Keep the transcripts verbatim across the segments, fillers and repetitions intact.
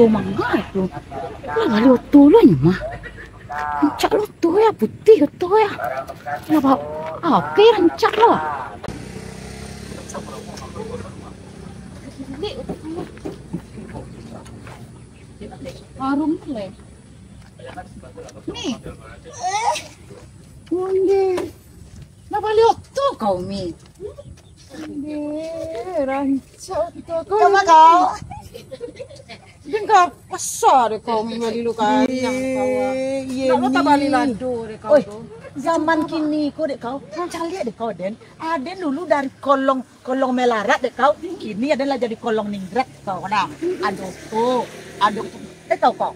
Oh, manga tu. Lah bali oto lo ni mah. Rancak lo oto ya, putih oto ya. Lah ba-, oke, rancak lo. Harum le. Ni. Eh, onde. Lah bali oto kau, Mi. Onde, rancak oto kau. Kama kau? Dengka pasar dek kau, Mi, bali lu kari yang kau. Iyo, nak lo ni. Tabali lado dek kau. Oi, tu. Zaman kini ko dek kau. Caliak dek kau, Den. Aden dulu dari kolong, kolong melarat dek kau. Kini aden lah jadi kolong ningrat kau. Nah, ado tu, ado tu. Eh, tahu kau?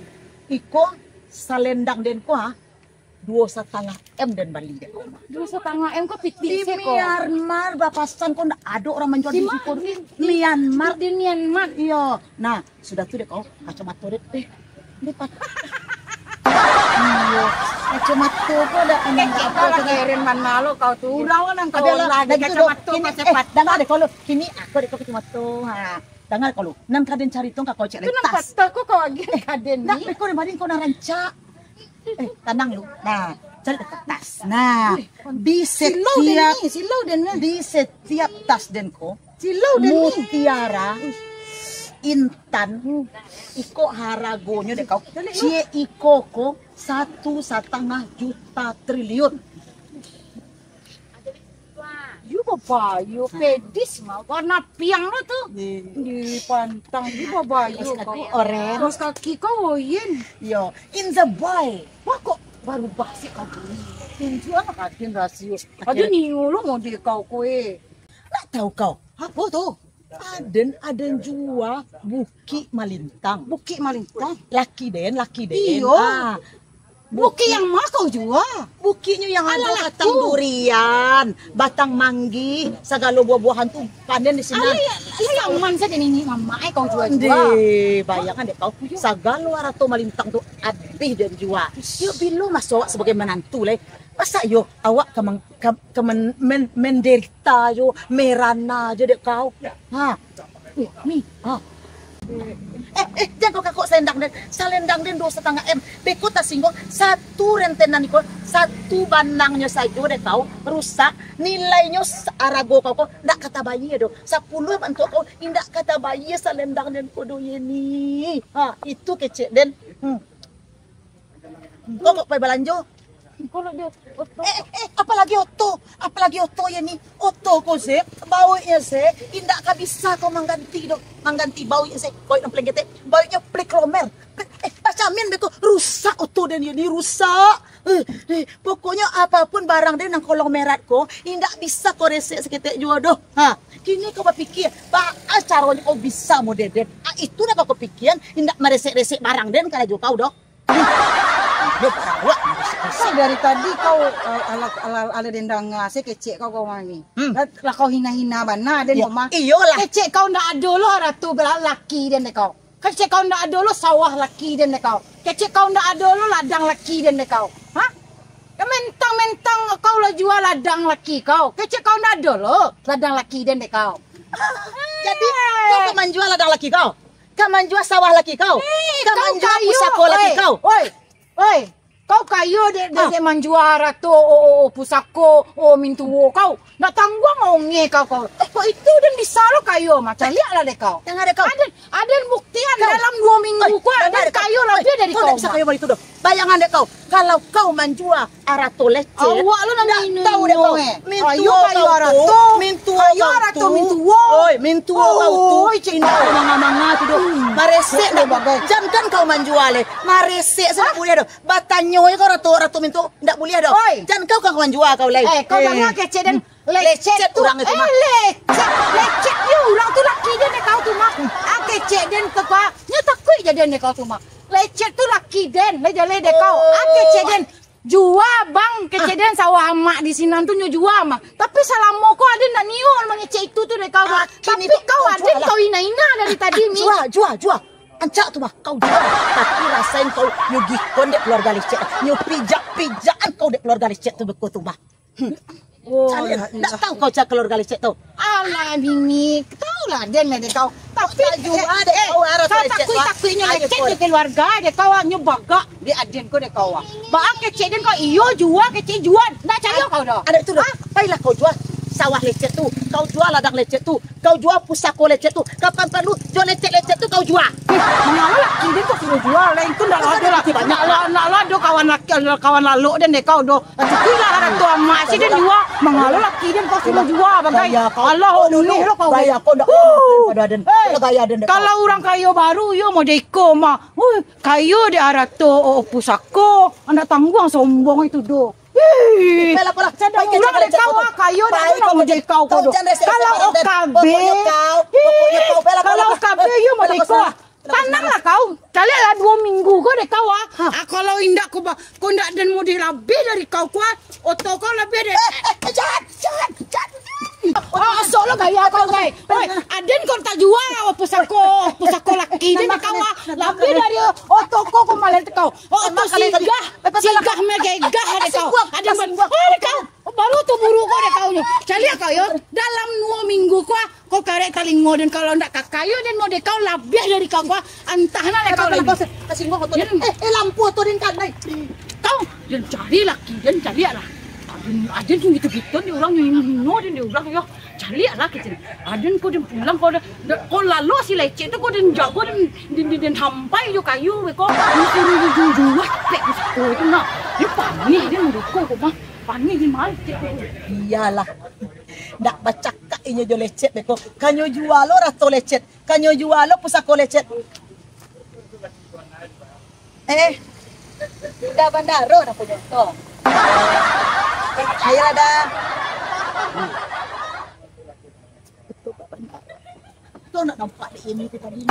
Iko salendang den ko, ha? Duo satangah M den bali dek kau. Duo satangah M ko pitih se ko. Di Myanmar bapasan ko ndak ado urang manjual di siko. Di Myanmar. Di Myanmar. Iyo. Nah, sudah tu dek kau, kacamato den. Eh, den pat-, iyo. Kacamato ko dak. Eh, kau lah keren mana lo kau tu. Urang lah nang kau lah. Kacamato kau sepatu. Danga dek kau lo. Kini aku dek kau kacamato. Ha. Danga dek kau lo. Nan ka den cari tu ka kau cek. Tu nan patah ko kau agiah ka den ni. Ndak, beko den bali kau nan rancak. Eh, tanang lu. Nah, cari dekat tas. Nah, di setiap, silau den ni, silau den ni. Di setiap tas den ko, silau den ni. Mutiara, intan, iko haragonyo dek kau. Ciek iko ko satu satangah juta triliun. Iyo babayo, pedis mah, warna piang lo tu. Di pantang, iyo babayo. Kaus kaki kau oren. Kaus kaki kau oyen. Iyo, in the boy. Wah, kok barubah sih kau ni? Tunjuak lah kaden rasio. Ado nio lo model kau ko, eh. Nak tahu kau? Apo tu? Aden, aden jua Bukik Malintang. Bukik Malintang? Laki den, laki den. Iyo. Ah. Bukik yang ma kau jua? Bukiknyo yang ado batang durian, batang manggih, sagalo buah-buahan tu panen di sinan. Alah, yang man sajo nini mamak, eh, kau jua-jua. Ndeh, bayangan dek kau. Sagalo arato Malintang tu abih den jua. Yo, bilo maso awak sabagai manantu lai. Masa yo awak ka mang-, ka, ka men-, men-, menderita jo, merana jo dek kau. Ha. Eh, Mi. Ha. Eh, eh, jan kau kakok salendang den. Salendang den duo satangah M. Beko tasingguang, satu rentenan iko, satu banangnyo sajo dek kau rusak. Nilainyo s-, arago kau ko ndak ka tabayia doh. Sapuluah bantuak kau indak ka tabayia salendang den ko doh, Yeni. Ha, itu kecek den. Hmm. Kau kok pai balanjo? Kau nak dia oto. Eh, eh, apalagi oto? Apalagi oto, Yeni? Oto ko se, bauiknyo se, indak ka bisa kau mangganti doh. Mangganti bauiknyo se, bauik nan paling ketek, bauiknyo plik lomer. Eh, bacamin beko, rusak oto den, Yeni, rusak. Eh, eh, pokoknyo apapun barang den nan kolong merat ko, indak bisa kau resek saketek juo doh. Ha, kini kau bapikia, baa caronyo kau bisa model den. Ah, itu nan kau pikian, indak maresek-resek barang den karajo kau doh. Iyo, parawak. Kau dari tadi kau, eh, ala, ala, ala den danga se kecek kau, kau mah ni. Hmm. Lah, lah kau hina-hina bana den ko mah. Iyolah. Kecek kau ndak ado lo arato laki den dek kau. Kecek kau ndak ado lo sawah laki den dek kau. Kecek kau ndak ado lo ladang laki den dek kau. Ha? Mentang-mentang kau lah jua ladang laki kau. Kecek kau ndak ado lo ladang laki den dek kau. Jadi, kau ka manjua ladang laki kau? Ka manjua sawah laki kau? Eh, ka manjua pusako laki kau? Oi, oi, kau kayo dek, dek, dek manjua arato, o, o, o, pusako, o, mintuo kau. Ndak tangguang ongeh kau, kau. Eh, kok itu den bisa lo kayo mah? Caliak lah dek kau. Tangah dek kau. Aden, aden buktian dalam duo minggu ko, aden kayo labiah dari kau. Kau ndak bisa kayo baitu doh. Bayangan dek kau, kalau kau manjua arato lecet, awak lo nan ndak tahu dek kau. Mintuo kau tu, mintuo kau tu. Oi, mintuo kau tu. Indak manga-manga tu doh. Maresek dah. Jan kan kau manjua le. Maresek se ndak buliah doh. Batanyo je kau arato, arato mintuo, ndak buliah doh. Jan kau kan manjua kau lai. Eh, kau danga kecek den. Lecet tu urang itu mah. Eh, lecet. Lecet yo urang tu laki den dek kau tu mah. Ah, kecek den tu, Pak. Nyo takuik jadian dek kau tu mah. Lecet tu laki den, lai jaleh dek kau. Ah, kecek den. Jua, Bang, kecek den sawah amak di sinan tu nyo jua mah. Tapi salamo ko aden ndak nio mangecek itu tu dek kau. Tapi kau aden kau ina-ina dari tadi, Mi. Jua, jua, jua. Ancak tu mah kau jua. Tapi rasain kau nyo gikon dek keluarga lecet. Nyo pijak-pijakan kau dek keluarga lecet tu beko tu mah. Hmm. Oh, caliak, ndak tahu kau cak keluarga lecet tu. Alah, Mimi, tahu lah den lah dek kau. Tapi, tak jua eh, dek eh, kau, arah kau lecet tu, ah. Takuik-takuiknyo lecet dek keluarga dek kau, nyo bagak dek aden ko dek kau, ah. Baa kecek den kau, iyo jua, kecek jua, ndak cayo kau doh. Ada itu doh. Pailah kau jua sawah lecet tu, kau jua ladang lecet tu, kau jua pusako lecet tu, kapan paralu jo lecet-lecet tu kau jua. Eh, mangalo laki den kau suruah jua, lain tu ndak lah ado lah. Ndak lah, ndak lah ado kawan laki, kawan lalok den dek kau doh. Cukuiklah, arato amak si den jua, mangalo laki den kau suruah jua, bagai. Alah, ulih lo kau. Gaya kau ndak pernah pada den. Hei, kalau urang kayo baru, iyo model iko mah. Ui, kayo dek arato, oh, pusako, ndak tangguang sombong itu doh. Hei, sadang urang dek kau, ah, kayo dek urang model kau, kau doh. Kalau O K B, kalau O K B, iyo model iko, ah. Tananglah kau. Caliaklah duo minggu ko dek kau, ah. Ah, kalau indak ko ba-, ko ndak den model labiah dari kau ko, ah. Oto kau labiah dek. Eh, eh, eh, jangan, jangan, jangan. Ah, asok lo gaya kau, gai. Oi, aden ko tajua pusako, pusako laki den dek kau, ah. Labiah dari oto ko ko malah dek kau. Oto singgah, singgah megegah dek kau. Aden ban-, oh, dek kau. Oh, baru tu buru ko dek kau nyo. Caliak kau yo. Dalam duo minggu ko, ah. Kau karek talingo den, kalau ndak ka kayo den model kau labiah dari kau, kau antah nak kau lagi. Kasih gua foto den. Eh, eh, lampu foto den kan, nai. Kau, den cari laki, den cari lah. Aden, aden sungguh tu gitu ni urang nyo ino den dek urang yo. Cari lah kecil. Aden kau den pulang kau dah, kau lalu si lecet tu kau den jago den, den, den, den hampai jo kayu be kau. Suruh jujur jual pek ko itu nah. Dia panih dia mendukung kau mah. Panih di mah lecet tu. Iyalah. Ndak bacakak inyo jo lecet beko. Kanyo jua lo rato lecet. Kanyo jua lo pusako lecet. Eh, Uda Bandaro dah punyo to. Ayolah, Da. Betul, Uda Bandaro. Kau nak nampak dek Yemi tu tadi ni.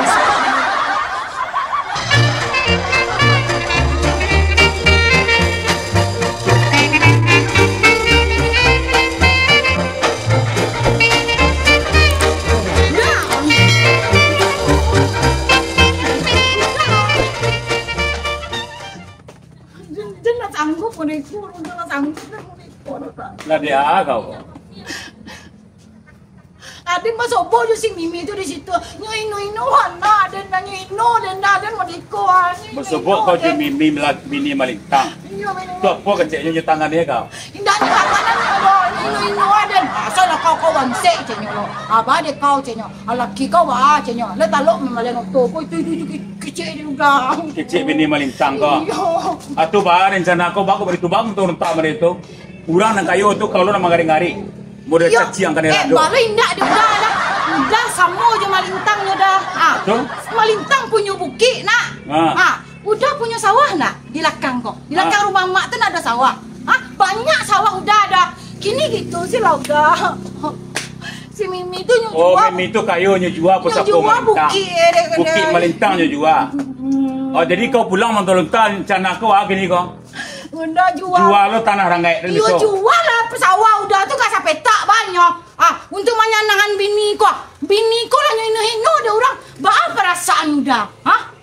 Jen, jen lah sanggup pun itu, jen lah sanggup pun itu. Lah dia kau. Aden basobok jo si Mimi tu di situ. Nyo ino-ino anak aden, nyo ino den, aden model iko, ah. Basobok kau jo Mimi, bini malintang. Iyo, Mimi. Tu apo keceknyo jo tangan dia kau? Indak, di tangan nyo doh. Nyo ino-ino aden. Asal lah kau, kau bangsek, ceknyo lo. Abah dek kau, ceknyo. Laki kau, ah, ceknyo. Lah talok mamalian oto ko, itu, itu, itu kecek dia udah. Kecek bini malintang kau. Iyo. Atu bah rencana kau, bah kau bari tu, bah, untuak rentak bari tu. Urang nan kayo tu, kalau nan mangarik-ngarik, model caciang kanai eh, rado. Balo indak dek Uda dah. Uda samo jo malintang nyo dah. Ah, tu? Malintang punyo bukik nak. Ah. Ah, Uda punyo sawah nak di lakang ko. Di lakang rumah mak tu nak ado sawah. Ah, banyak sawah Uda dah. Kini gitu si lah Uda. Si Mimi tu nyo jua. Oh, Mimi tu kayo nyo jua pusako malintang. Bukik, eh, dek, bukik malintang nyo jua. Hmm. Oh, jadi kau pulang mantun lontar rencana kau ah kini kau. Uda jua. Jua lo tanah ranggaik tu. Iyo, jua lah sawah Uda tu ka sapetak banyak. Ah, untuak manyanangkan bini ko. Bini ko lah nyo ino-ino dek urang. Baa parasaan Uda? Hah?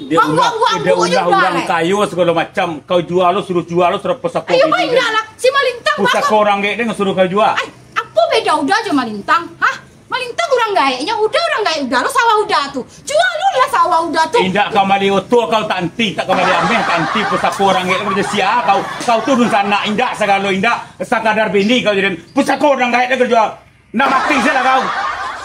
Dia ulah, udah ulah urang kayo segalo macam. Kau jua lo, suruh jua lo, suruh pusako. Ayo, bini banyak lah. Si malintang pusako urang gaek den suruh kau jua. Ai, apo beda Uda jo malintang? Hah? Malintang urang gaeknyo, Uda urang gaek Uda lo, sawah Uda tu. Jua lo lah sawah Uda tu. Indak ka mali oto kau tanti, tak ka mali ameh tanti, pusako urang gaek lo, sia kau. Kau tu dunsanak, indak sagalo, indak sakadar bini kau jadi pusako urang gaek lo kau jua. Nak mati sajolah kau.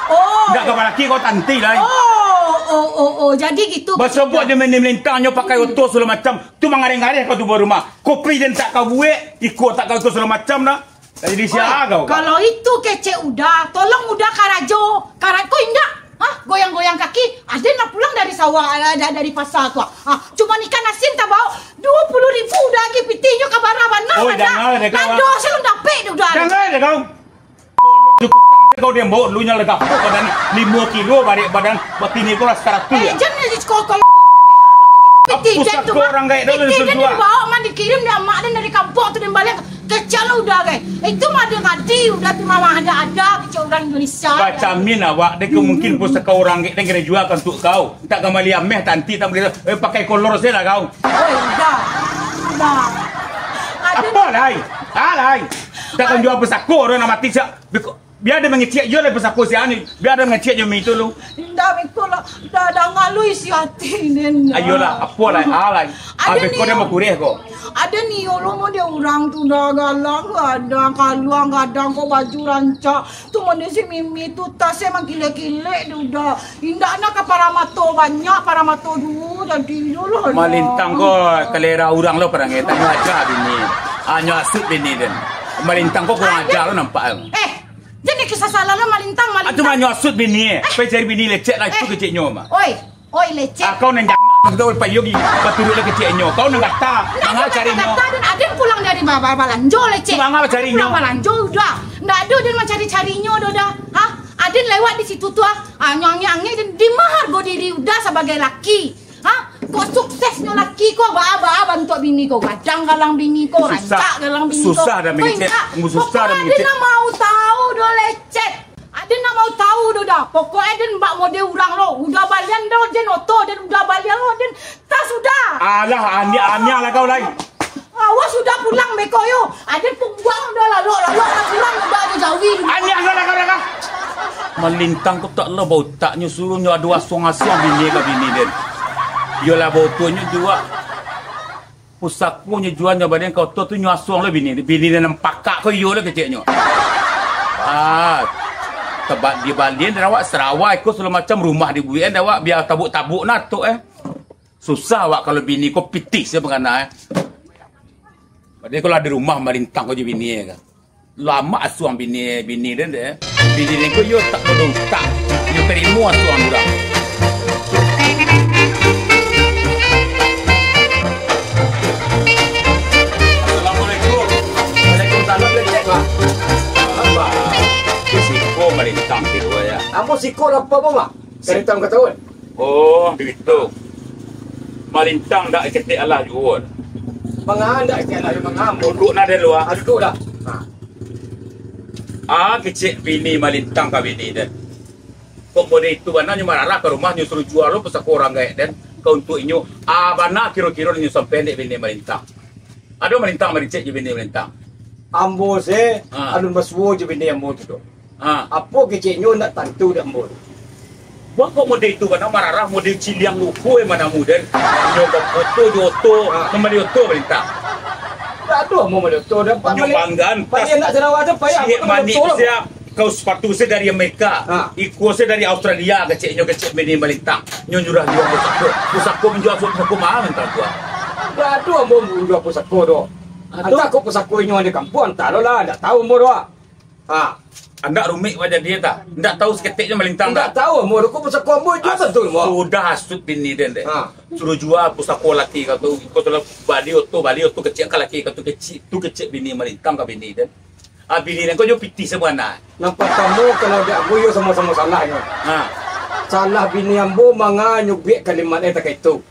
Oh. Indak ka malaki kau tanti lai. Oh, oh, oh, oh. Jadi gitu. Basobok jo bini malintang nyo pakai oto sagalo macam. Tu mangareh-ngareh kau tu buah rumah. Kopi den tak kau buek, iko tak kau iko sagalo macam dah. Jadi sia kau? Kalau itu kecek Uda, tolong Uda karajo. Karajo indak? Hah? Goyang-goyang kaki, aden lah pulang dari sawah, ah, da-, dari pasar tu. Ah, cuman ikan asin tabao duo puluah ribu Uda agiah pitih nyo ka bara bana. Oi, Uda. Jangan deh, kawan. Lado sajo dapek dek Uda. Jangan deh kau. Kau den bao dulu nyo lah gapuak badan limo kilo, barek badan batini ko lah saratuih. Eh, yo. Jan ni kau kalau pitih jan tu, urang gaek dulu pitih jan tu jua. Dibao mah dikirim dek amak den dari kampuang tu den baliak. Kecek lah Uda, gai. Itu mah ado ngadi, Uda tu mah ada-ada, kecek urang Indonesia. Bacamin awak, dek mungkin pusako urang gaek den kena jua kan untuak kau. Tak ka mali ameh, tanti tak bali, eh, pakai kolor sajolah kau. Oi, Uda. Uda. Apo lai? Ah, lai. Takkan jua pusako urang nan mati sia. Biko, bia den mangecek juo lah pusako sia ni. Bia den mangecek jo mi tu lu. Indak biko lah. Dah, dah ngalui isi ati den. Ayolah, apo lah, ah, lah. Ado biko ni, den bakureh ko. Ado ni, yo lo, model urang tu dah galang gadang, kaluang gadang ko baju rancak. Tu model si Mimi tu tas emang kilek-kilek tu dah. Indak nak ka paramato banyak, paramato duo jadi yo lah. Malintang ko kalera urang lo parangai, tanyo aja bini. Anyo asuik bini den. Malintang ko kurang aja lo nampak. Eh, jadi kisah salah lo malintang, malintang. Atu manyo asuik bini, eh. Pai cari bini lecek lah, itu keceknyo mah. Oi, oi lecek. Ah, kau nan jangan, kau payogi, paturuik lah keceknyo. Kau nan gata, manga carinyo. Gata, dan aden pulang dari ba-, ba-, balanjo lecek. Manga carinyo. Pulang balanjo udah. Ndak ado den mancari-carinyo doh dah. Ha? Aden lewat di situ tu ah. Ah, nyo angek-angek den, di ma hargo diri udah sabagai laki. Ha? Kok suksesnyo laki ko, baa-baa bantuak bini ko, gadang galang bini ko, rancak galang bini ko. Susah dah mangecek. Susah dah mangecek. Pokok aden nak mau tahu doh lecek. Aden nak mau tahu doh dah. Pokok aden bak model urang lo. Udah balian doh den oto, den udah balian lo, den tas udah. Alah, aniak-aniak lah kau lai. Awas sudah pulang beko yo. Aden pun buang dah lalok-lalok lah pulang udah ado jawi. Aniak yo lah kau dah kah. Malintang ko tak lah bautaknyo, suruh nyo ado asuang-asuang bini ka bini den. Yo lah bautuanyo juo. Pusakonyo juo nyo baden ka oto tu nyo asuang lah bini. Bini den nan pakak ko iyo lah keceknyo. Ah. Tebak di balian den awak sarawa iko segalo macam rumah dibuek den awak bia tabuk-tabuk natok eh. Susah awak kalau bini ko pitih sia mangana eh. Padahal kalau ado rumah malintang ko jo bini kan. Lamak asuang bini, bini den deh. Bini den ko yo tak bautak. Yo tarimo asuang urang. Assalamualaikum. Apa? Di siko malintang di luar ya. Ambo siko lapar, Bang, Mak. Dari tahun ke tahun. Oh, begitu. Malintang dak ketek alah juo. Manga dak ketek alah juo, manga. Duduk nah dulu ah. Ah, duduk dah. Ha. Ah, kecek bini malintang ka bini den. Kok model itu bana nyo mararah ka rumah nyo suruh juo lo pusako urang gaek den ka untuak inyo. Ah, bana kiro-kiro nyo sampai dek bini malintang. Ado malintang maricek jo bini malintang. Ambo se, ha, alun basuo jo bini ambo tu doh. Ha. Apo keceknyo ndak tantu dek ambo tu. Wah, kok model itu bana mararah, model ciliang luko yang manamu den. Nyo bafoto jo oto, ha, mambali oto malintang. Ndak ado ambo mambali oto, dah. Nyo banggaan, payah nak sarawak tu, payah. Ciek manik siap. Kau sepatu se dari Amerika, ha, iko se dari Australia, keceknyo kecek bini malintang. Nyo nyurah juo pusako. Pusako manjuo pusako maha malintang tu ah. Ndak ado ambo manjuo pusako doh. Ado. Antah kok pusako inyo di kampuang, antah lo lah, ndak tahu ambo doh ah. Ha. Andak rumik wak jadi tah. Ndak tahu saketek nyo malintang dah. Ndak tahu ambo doh, kok pusako ambo juo tantu ambo. Sudah asuik bini den deh. Ha. Suruh juo pusako laki kau tu, iko tu lah bali oto, bali oto kecek ka laki kau tu kecek, tu kecek bini malintang ka bini den. Ah, bini den ko jo pitih sabuah anak. Nan partamo, kalau dek ambo, iyo samo-samo salah nyo. Ha. Salah bini ambo manga nyubiak kalimat eh takah itu.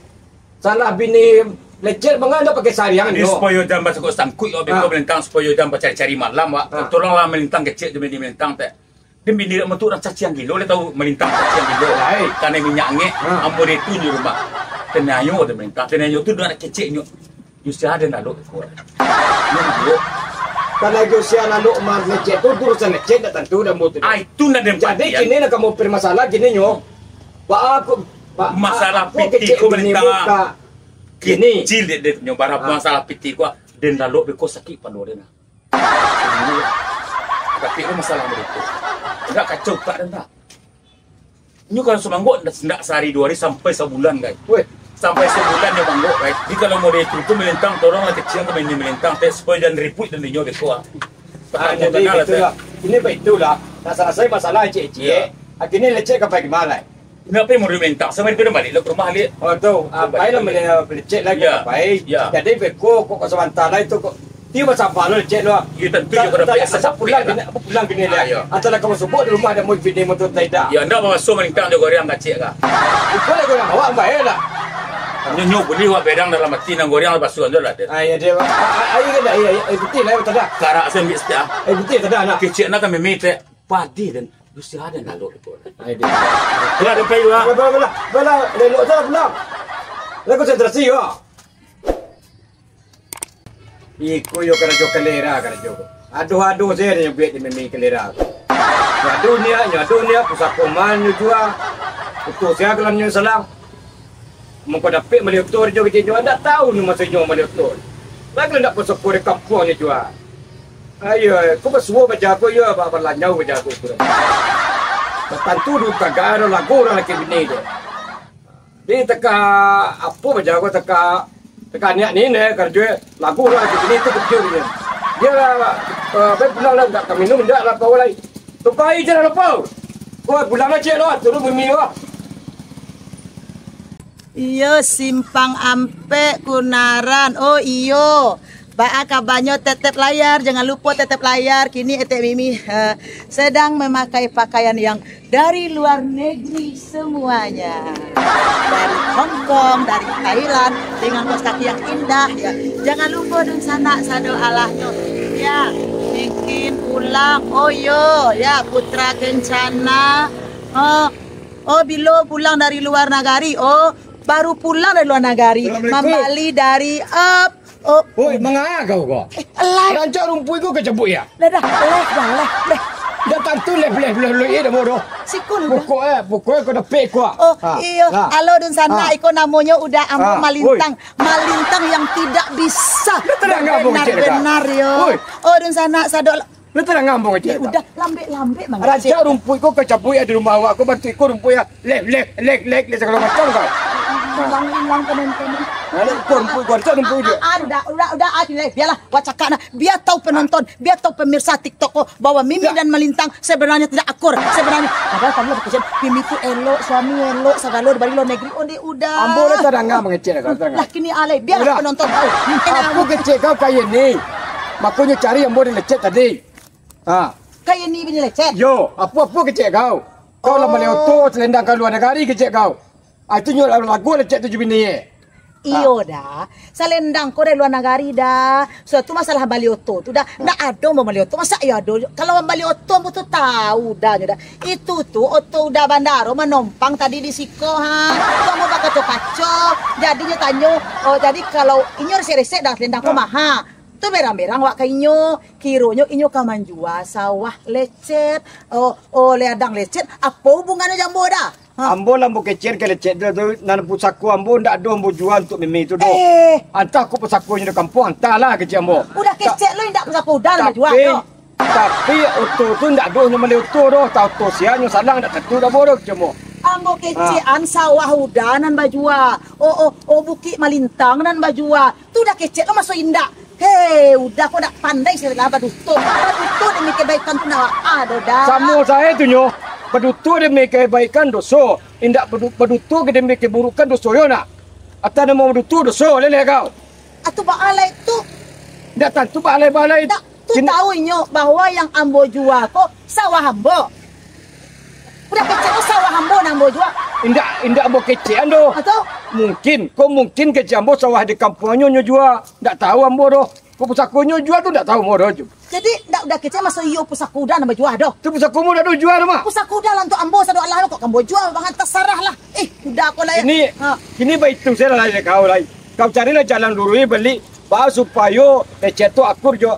Salah bini lecet manga ndak pakai sariangan nyo. Jadi supayo jan basangkuik-sangkuik awak beko malintang, supayo jan bacari-cari malam, wak. Ha. Tolonglah malintang kecek jo bini malintang teh. Den bini dek tu urang caciang gilo, lai tahu malintang caciang gilo. Lai. Kanai minyak angek, ha, ambo dek tu di rumah. Taniayo dek malintang, taniayo tu dek anak keceknyo. Jusia den lalok ko. Iyo, lalok. Kalau Jusia lalok mangecek tu, urusan lecet ndak tantu dek ambo tu. Ah, itu nan den. Jadi, kini nan ka ambo permasalah kini nyo. Baa ko, baa, masalah pitih ko bini malintang. Kini. Kecil dek den nyo, bara masalah pitih ko, den lalok beko sakik pado den. Tapi ko masalah malintang. Ndak kacau tak den tak. Nyo kalau samanggok ndak, ndak sahari duo hari, sampai sabulan, guys. Weh. Sampai sabulan nyo manggok, guys. Jadi kalau model itu tu malintang, tolonglah kecek ka bini malintang, teh, supayo jan ripuik den dinyo beko ah. Ah, jadi itulah. Ini baitulah. Nak salasai masalah ecek-ecek. Iyo. Akhirnyo lecet ka pai ka ma lai? Ndak pai model malintang. Sama itu den balik lah ka rumah, Lik. Oh, tu. Ah, pai lah balik. Lecet lai ka pai. Iyo. Jadi beko kok, kok sabanta lai tu kok. Iyo, basaba lo, cek lo. Iyo, tantu juo ka dapat asa pulang kini, apo pulang kini lah. Ah, iyo. Antah lah ka basuo di rumah, ado mau video motor tidak. Iyo, ndak basuo malintang jo goreang kacik ka. Iko lah goreang awak, bae lah. Nyo, nyo buli awak bedang dalam ati, nan goreang basuo jo lah, deh. Ah, iyo, deh. Ah, ah, iyo, iyo, iyo, putih lah, iyo, tada. Karak se ambiak setia. Eh, putih, tada, nak. Kecek nak ka mimi, cek. Padi dan Gusti ada nak lo. Ah, iyo, deh. Lah, dah pai lah. Baiklah, baiklah, baiklah. Lelok saja pulang. Lah, konsentrasi, yo. Iko yo karajo kalera karajo ko. Aduh-aduh sajo nyo buek di mimi kalera ko. Nyo aduh niak, nyo aduh niak, pusako ma nyo jua. Utuh sia kalan nyo salang. Mangko dapek mali oto jo kecek nyo, ndak tahu nyo maso nyo mali oto. Lagi ndak pusako di kampuang nyo jua. Ayo, ko basuo bajago yo, ba-, balanyau bajago ko. Tantu du tagak ado lagu urang laki bini tu. Di teka apo bajago teka, teka niak ni neh karajo lagu urang laki bini tu kecek ni. Dia lah, eh, baik pulang lah, ndak ka minum, ndak lah, apa lai. Tukai je lah, apa? Wah, pulang aja lah, turun bumi lah. Iyo, Simpang Ampek, Kunaran. Oh, iyo. Baa kabanyo tetep layar? Jangan lupo tetep layar. Kini Etek Mimi, eh, sedang memakai pakaian yang dari luar negeri semuanya. Dari Hong Kong, dari Thailand, dengan kaos kaki yang indah, ya. Jangan lupo dunsanak sado alahnyo. Ya, mungkin pulang. Oh, iyo, ya, Putra Kencana. Oh, Oh, bilo pulang dari luar nagari? Oh, baru pulang dari luar nagari. Assalamualaikum. Mambali dari ap-, oh. Oi, manga kau ko? Eh, live. Rancak rumpuik ko kacabuik ya? Lah dah, live dah, live, live. Dah tantu live, live, live, live, eh, dah bodoh. Sikul udah. Pokok eh, pokok eh, kau dah pek kuah. Oh, Ha, iyo. ha. Halo, dunsanak, Ha. iko namonyo udah ambo Ha, Malintang. Malintang yang tidak bisa Dah terang ambo ngecek dah. Benar-benar, yo. Oi. Oh, dunsanak, sadok Lah tanang ambo ngecek. Eh, udah, lambek-lambek mangecek. Rancak rumpuik ko kacabuik di rumah awak ko, bantuak iko rumpuik ya. Lek, lek, lek, lek, lek, sagalo macam kau. Hilang-hilang penonton. Nah, lek ko rumpuik ko, rancak rumpuik je. Ah, ah, udah, udah, udah, ah, sini, biarlah, wak cakak nah. Biar tahu penonton, biar tahu pemirsa TikTok ko, bahwa Mimi Ya. dan Malintang sebenarnya tidak akur. Sebenarnya, padahal tadi lah kecek, Mimi tu elok, suami elok, sagalo dari luar negeri, onde udah. Ambo lah tadanga mangecek lah, kau tadanga. Lah, kini alai, biarlah Udah. penonton tahu. Aku kecek kau kayak ni. Makonyo cari ambo di lecet tadi. Ha. Kayak ni bini lecet. Yo, apo-apo kecek kau. Kau lah Oh. maliau tu, selendang ka luar nagari kecek kau. Ah, itu nyo lagu lecet tu jo bini eh. Iyo dah. Salendang ko dari luar nagari dah. Suatu masalah bali oto tu dah. Ndak ado mau bali oto. Masa iyo ado? Kalau bali oto ambo tu tahu dah nyo dah. Itu tu oto udah bandaro manompang tadi di siko ha. Tu ambo bakaco-kaco. Jadi nyo tanyo, oh jadi kalau inyo resek-resek dah salendang ko maha. Tu berang-berang awak ka inyo. Kironyo inyo ka manjua sawah lecet. Oh, oh ladang lecet. Apo hubungannyo jo ambo dah? Ha. Ambo lah ambo kecek ka lecet tu, tu, nan pusako ambo ndak doh ambo jua untuak Mimi tu doh. Eh. Antah ko pusakonyo di kampuang, antahlah kecek ambo. Udah kecek lo indak pusako udah ambo jua, tapi, yo. Tapi oto tu ndak doh nyo mali oto doh, tau oto sia nyo salang ndak tantu doh ambo doh kecek ambo. Ambo kecek an sawah udah nan bajua. Oh, oh, oh bukik malintang nan bajua. Tu udah kecek lo maso indak. Hei, udah ko dak pandai sila baduto. Baduto demi kebaikan tu nak ah doh dah. Samo sae tu nyo. Baduto demi kebaikan doso. Indak badu-, baduto ke demi keburukan doso yo nak. Atau namo baduto doso leleh kau. Atu baalai tu. Ndak tantu baalai-baalai. Dak tu Kini- tahu inyo bahwa yang ambo jua ko sawah ambo. Udah kecek tu sawah ambo nan ambo jua. Indak, indak ambo kecekan doh. Atau? Mungkin, ko mungkin kecek ambo sawah di kampuangnyo nyo jua. Ndak tahu ambo doh. Ko pusakonyo jua tu ndak tahu ambo doh. Jadi, ndak udah kecek maso iyo pusako udah nan ambo jua doh. Tu pusako ambo ndak doh jua doh mah. Pusako udah lah untuak ambo sado alah kok ambo jua bang tasarah lah. Eh, udah ko lah ya. Ini, Ha. ini baitu sajo lah kau lai. Kau carilah jalan luruih balik. Ba supayo lecet tu akur jo.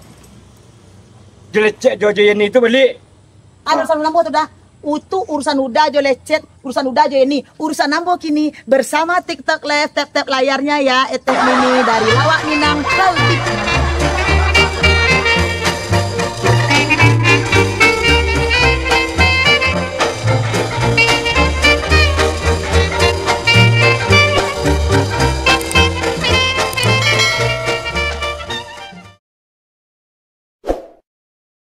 Jo lecet jo, jo Yeni tu balik. Ada urusan ambo tu dah. Utu urusan udah jo lecet, urusan udah jo ini. Urusan ambo kini bersama TikTok Live, tap-tap layarnya ya, Etek Mimi dari Lawak Minang Kaltik.